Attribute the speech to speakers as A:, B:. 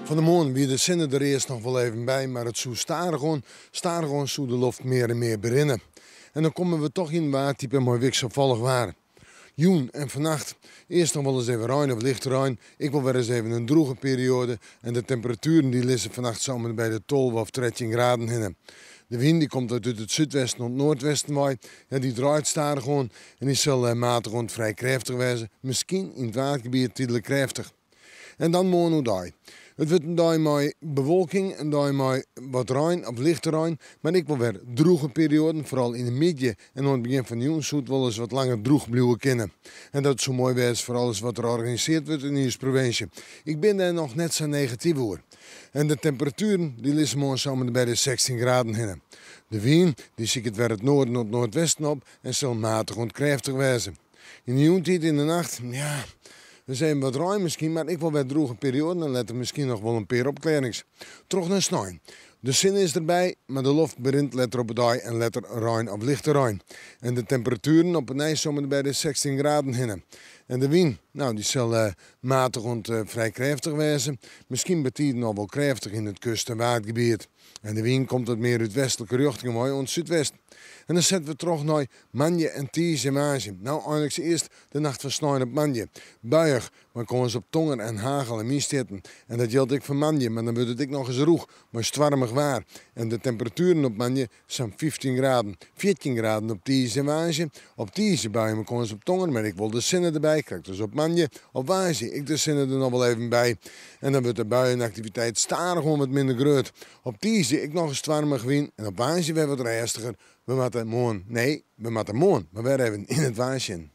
A: Fan 'e moarn wie de sinne der earst noch wol even by, mar it soe stadichoan, stadichoan soe de loft mear en mear berinne. En dan komme we toch yn in waartype mei wikselfallich waar. Jûn en fannacht earst noch wolris even rein of lichte rein, ek wol wer ris even in drûge perioade en de temperatueren dy lizze fannacht sa om en by de 12 of 13 graden hinne. De wyn dy komt út it súdwesten oant noardwesten wei en dy draait stadichoan en dy sil matich oant frij krêftich wêze, miskien yn it Waadgebiet tydlik krêftich. En dan moarn oerdei. It wurdt in dei mei bewolking, in dei mei wat rein of lichte rein, mar ek wol wer drûge perioaden. Foaral yn de middei en oan it begjin fan de jûn soe it wolris wat langer drûch bliuwe kinne. En dat soe moai wêze foar alles wat der organiseard wurdt yn ús provinsje. Ik bin dêr noch net sa negatyf oer. En de temperatueren dy lizze moarn sa om en by de 16 graden hinne. De wyn dy siket wer it noarden oant noardwesten op en sil matich oant krêftich wêze. Yn de jûntiid yn de nacht, ja, ris even wat rein miskien, mar ek wol wer drûge perioaden en letter miskien noch wol in pear opklearrings. Troch nei snein. De sinne is derby, mar de loft berint letter op 'e dei en letter rein of lichte rein. En de temperatueren op 'e nij sa om en by de 16 graden hinne. En de wyn, nou, dy sil matich oant frij krêftich wêze, miskien bytiden al wol krêftich yn it kust en Waadgebiet. En de wyn komt wat mear út westlike rjochtingen wei oant súdwest. En dan sette we troch nei moandei en tiisdei en woansdei. Nou, einliks earst de nacht fan snein op moandei. Buiïch, mei kâns op tonger en hagel en wynstjitten. En dat jildt ek foar moandei, mar dan wurdt it ek noch ris rûch mei stoarmich waar. En de temperatueren op moandei sa'n 15 graden. 14 graden op tiisdei en woansdei. Op tiisdei buien mei kâns op tonger, mar ek wol de sinne derby, krekt as op moandei. Op woansdei ek de sinne der noch wol even by. En dan wurdt de buienaktiviteit stadichoan wat minder grut. Op tiisdei ek noch in stoarmich wyn en op woansdei wer wat rêstiger. We moatte moarn, nee, we moatte moarn mar wer even yn it waar sjen.